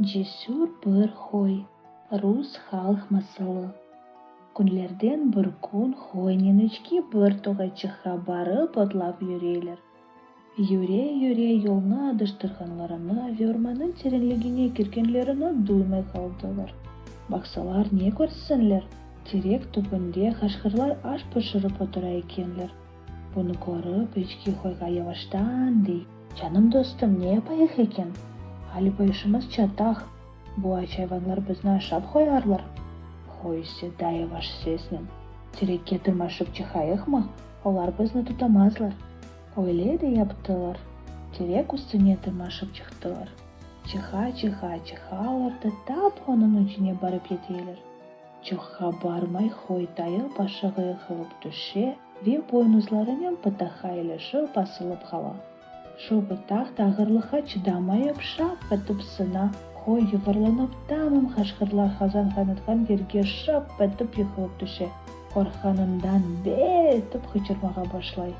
Cesür bir qoy, rus halq masalı. Künlerden bir kün qoynen eçki bir toğayçıqqa barıp otlap yüreyler. Yüre-yüre yolnı adaştırğanlarını ve ormannıñ terenligine kirgenlerini duymay qaldılar. Baqsalar, ne körsinler, terek tübünde qaşqırlar aş pişirip otura ekenler. Bunı körip, eçki qoyğa yavaştan dey. Canım dostum, ne yapayıq eken? Ğaliba işimiz çataq, bu aç ayvanlar bizni aşap qoyarlar. Qoy ise daa yavaş sesnen, Terekke tırmaşıp çıqayıqmı, olar bizni tutamazlar. Öyle de yaptılar, terek üstüne tırmaşıp çıqtılar. Çıqa-çıqa, çıqalar da tap onıñ ucuna barıp yeteler. Çoqqa barmay qoy tayıp aşağı yıqılıp tüşe ve boynuzlarınen pıtaqqa ilişip asılıp qala. Şu pıtaq da ağırlıqqa çıdamayıp şap etip sına, qoy yuvarlanıp tamam qaşqırlar qazan qaynatqan yerge şap etip yıqılıp tüşe, qorqqanından be etip qıçırmağa başlay.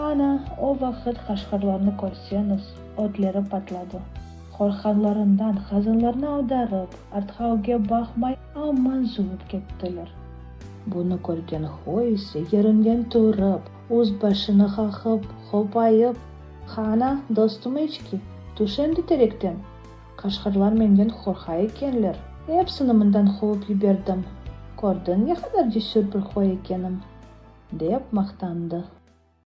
Ana, o vaqıt qaşqırlarnı körseñiz, ötleri patladı. Qorqqanlarından qazanlarnı avdarıp, artqa-ögge baqmay aman zuvıp kettiler. Bunı körgen qoy ise yerinden turıp, üst-başını qaqıp, qopayıp, Qana, dostum eçki, tüş endi terekten! Qaşqırlar menden qorqa ekenler, episini mından quvıp yiberdim, kördiñ ne qadar cesür bir qoy ekenim! dep maqtandı.